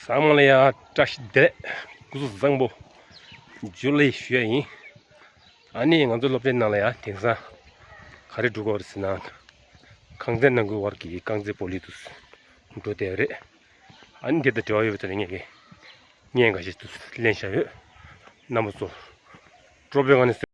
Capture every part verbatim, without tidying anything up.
ཚང་མ་ལ་ཡ་བཀྲ་ཤིས་བདེ་ལེགས། སྐུ་གཟུགས་བཟང་པོ། ཇུ་ལེ་ཞུ་ཡ་ཡིན། ཨ་ནི་ང་ཚོ་སློབ་གྲྭའི་ནང་ལ་ཡ་དེང་སང་ག་རེ་འགྲོ་གི་ཡོད་རེད་ཟེར་ན། རྐང་རྩེད་ནང་གི་བར་གྱི་རྐང་རྩེད་སྤོ་ལོ་དུ་འགྲོ་བསྡད་ཡོད་རེད། ཨ་ནི་དེ་དང་འབྲེལ་བ་ཡོད་པའི་ཐོག་ནས་ངས་ཀྱི་བརྙན་འགའ་ཞིག་ཏུ་ལེན་བཞག་ཡོད། རྣམ་པ་ཚོ་སྤྲོ་པོའི་ངང་ནས།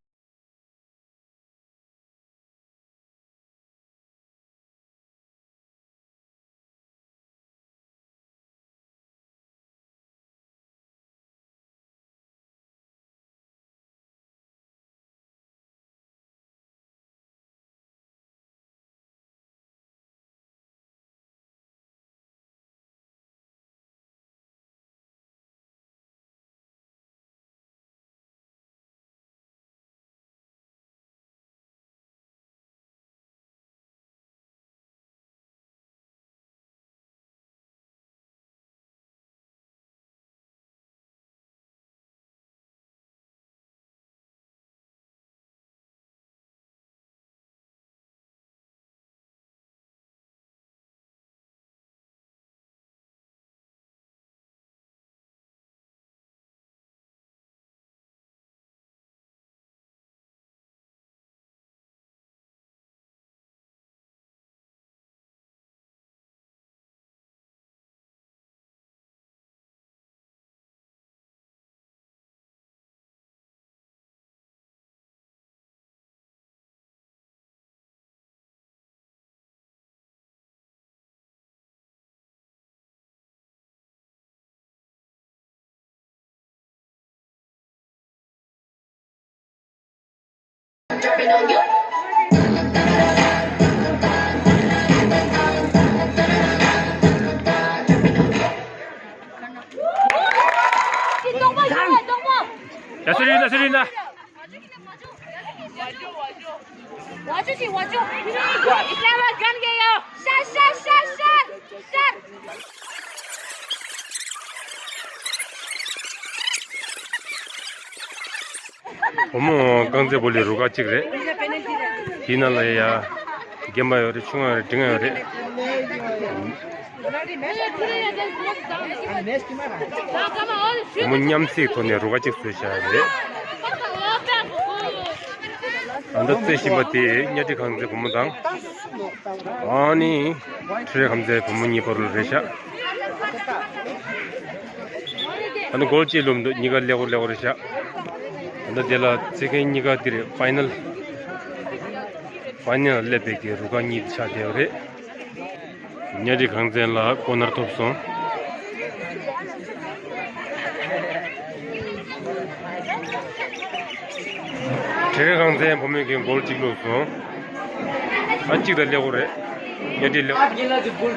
ཡ་སུ་རི་ན་སུ་རི་ན། 我就去，我就。下下下下下。 བུ་མོ་རྐང་རྩེད་སྤོ་ལོའི་རུ་ཁག་གཅིག་རེད། དེའི་ནང་ལ་ཡ་རྒན་པ་ཡོད་རེད། ཆུང་བ་ཡོད་རེད། འབྲིང་བ་ཡོད་རེད། བུ་མོ་མཉམ་བསྲེས་ཐོག་ནས་རུ་ཁག་གཅིག་བཟོས་བཞག་རེད། ད་ལྟ་རྩེད་བཞིན་པ་དེ་གཉའ་ཁྲི་རྐང་རྩེད་བུ་མོ་དང་། ཨ་ནི། ཁྲི་རལ་རྐང་རྩེད་བུ་མོ་གཉིས་བར་ལ་རེད་ཤག་ཨ་ནི་གོལ་གཅིག་ལོབས་འདུག་གཉིས་ཀ་ཀླད་ཀོར་ཀླད་ཀོར་རེད་ཤག་ཨ་ནི་དེ་ལ་རྩེད་མཁན་གཉིས་ཀ་འདིར་ཕའི་ནལ། ཕའི་ནལ་ལ་སླེབས་པའི་གི་རུ་ཁག་གཉིས་ཆགས་བསྡད་ཡོད་རེད། གཉའ་ཁྲི་རྐང་རྩེད་ལ་ཀོ་ནར་ཐོབ་སོང་། ཁྲི་རལ་རྐང་རྩེད་བུ་མོས་ཀྱི་གོལ་གཅིག་ལོབས་སོང་། ཨ་གཅིག་དང་ཀླད་ཀོར་རེད། གཉའ་ཁྲི་ཀླད་ཀོར།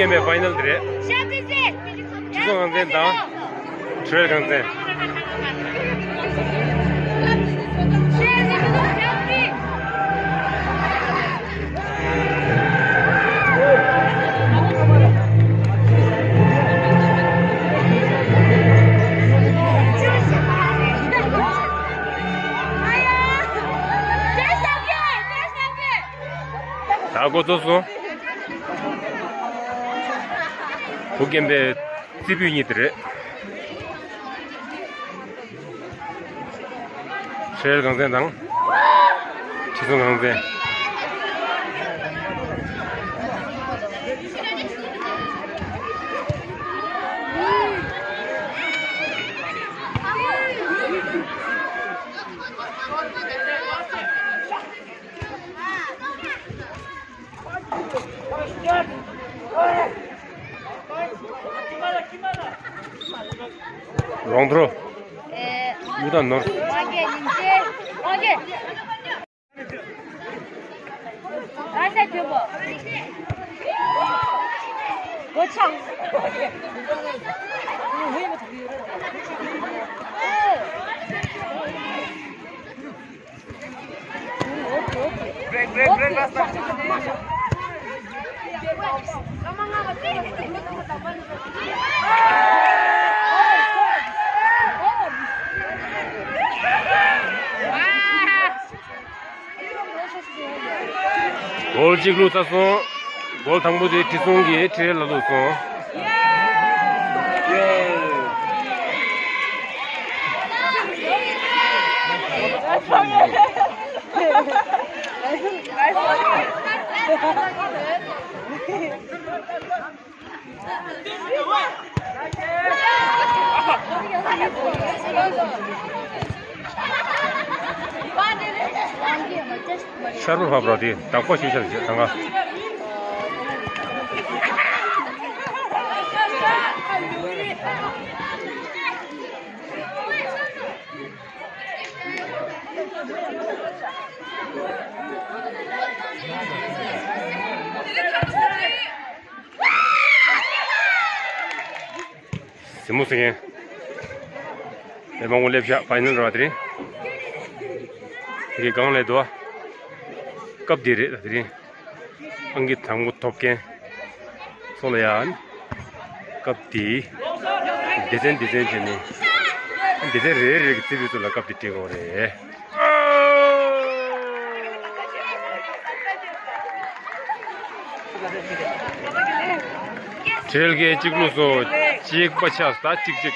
ཕན་པའི་ཕ་ཡི་ནལ་དེ་རེད། ཁྲི་སྲོང་ལྒང་རྩེན་དང་། ཁྲི་སྲོང་ལྒང་རྩེན། ད་འགོ་ཚུགས་སོང་། བུ་རྒན་པའི་རྩེ་ཕུད་གཉིས་དེ་རེད། ཁྲི་སྲོང་ལྒང་རྩེན་དང་། ཁྲི་སྲོང་ལྒང་རྩེན། རོང་འབྲོག་ཨེ། གཡུ་སྟག་ནོར། ཨོ་ཀེ། ཉིན་བྱེད། ཨོ་ཀེ། རང་ཤ་གྱོན་པོ། སྒོ་ཕྱག་གོལ་གཅིག་བླུགས་ཚར་སོང་། གོལ་དང་པོ་དེ་ཁྲི་སྲོང་གིས་ཁྲི་རལ་ལ་བླུགས་སོང་། ཤར་པོ་ཕབ་རོགས་དེ་བདག་པོ་ཞུ་ཤར་ཞུ་ད་ང་། གཟིགས་མོ་གཟིགས་མཁན། ཨེ་མང་པོ་སླེབས་ཤག་ཕ་ཡི་ནལ་ར་བ་དེ་རིང་། དེ་གི་སྒང་ལ་དུ་བ། སྐབས་དེ་རེད་དེ་རིང་། ཨང་ཀི་དང་པོ་ཐོབ་མཁན། ཚོ་ལ་ཡ། སྐབས་དེ། སྡེ་ཚན་སྡེ་ཚན་བྱས་ནས། སྡེ་ཚན་རེ་རེ་གི་རྩེ་ཕུད་ཚོ་ལ་སྐབས་དེ་སྤྲད་དགོས་རེད། ཁྲེལ་གེ་གཅིག་ལུས་སོ། གཅིག་པ་ཆགས་ད་གཅིག་གཅིག་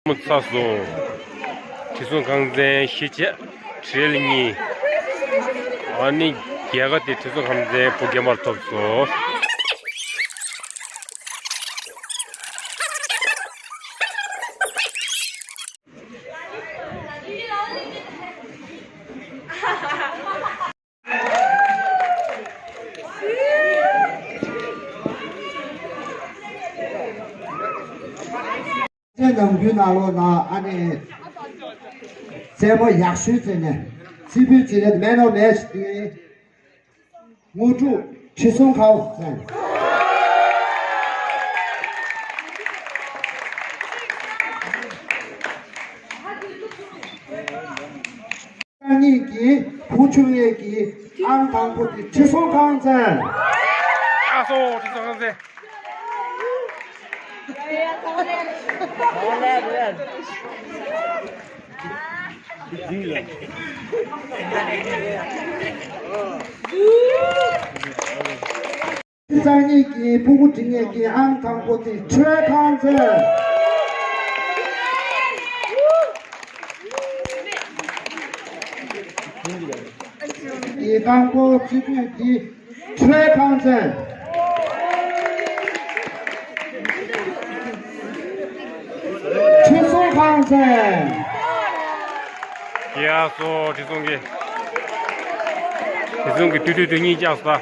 མོ་ཚ་སོང་། ཁྲི་སྲོང་ཁང་ཚན་ཤི་ཆད་ཁྲི་རལ་གཉིས། ཨ་ནི་རྒྱལ་ཁ་དེ་ཁྲི་སྲོང་ཁང་ཚན་བུ་རྒན་པར་ཐོབ་སོང་། ཚེ་ནམ་རྒྱུན་ནང་ལོགས་ན་ཨ་ནི་རྩེད་མོ་ཡག་ཤོས་རྩེ་ནས་རྩེ་ཕུད་རྩེ་ནས་Man of Match དེ་དངོས་གྲུབ་ཁྲི་སྲོང་ཁང་ཚན། གཉིས་ཀྱི་བུ་ཆུང་ངེད་ཀྱི་ཨང་དང་པོ་དེ་ཁྲི་སྲོང་ཁང་ཚན། ཨ་སོ་ཁྲི་སྲོང་ཁང་ཚན། གཙང་གཉིས་ཀྱི་ཕྲུ་གུ་འབྲིང་ངེད་ཀྱི་ཨང་དང་པོ་དེ་ཁྲི་སྲོང་ཁང་ཚན། ཀྱི་དང་པོ་རྩེ་ཕུད་དེ་ཁྲི་སྲོང་ཁང་ཚན། ཁྲི་སྲོང་ཁང་ཚན། ཡ་སོ་ཁྲི་སྲོང་གི། ཁྲི་སྲོང་གི་ཏུ་ཏུ་ཏུ་གཉིས་བཅག་སོང་།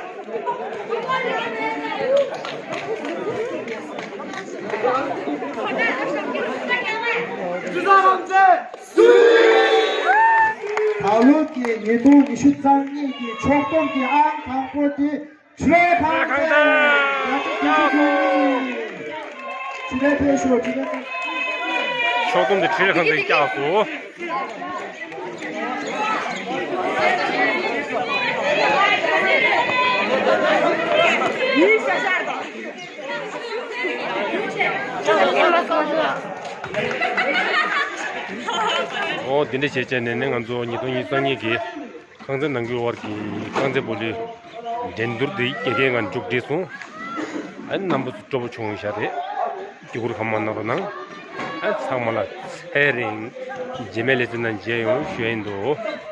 ད་ལོ་གི་ཉིས་སྟོང་ཉི་ཤུ་རྩ་གཉིས་ཀྱི་ཕྱོགས་བསྡོམས་ཀྱི་ཨང་དང་པོ་དེ་ཁྲི་སྲོང་ཁང་ཚན། ཁྲི་སྲོང་ཁང་ཚན། ཕྱི་ལ་ཕེབས་ཤོག་ཕྱི་ལ་ཕེབས། ཕྱོགས་བསྡོམས་དེ་ཁྲི་སྲོང་ཁང་ཚན་བཅག་སོང་། འོ་འདི་འདྲ་བྱས་བྱས་ནས་ནི་ང་ཚོ་ཉིས་སྟོང་ཉི་ཤུ་རྩ་གཉིས་ཀྱི་ཁང་ཚན་ནང་ཁུལ་བར་གྱི་ཁང་ཚན་བོ་ལི་འགྲན་བསྡུར་འདི་རྒྱལ་ཁའི་ངང་མཇུག་སྒྲིལ་སོང་། ཨ་ནི་རྣམ་པ་ཚོ་སྤྲོ་པོ་བྱུང་ཤག་རེད། སྐྱིད་སྡུག་ཁ་མ་ན་རོ་ནང་། ཨ་ཚང་མ་ལ་ཚེ་རིང་། རྗེས་མའི་ལེ་ཚན་ནང་མཇལ་ཡོང་ཞུ་ཡིན་འདུག།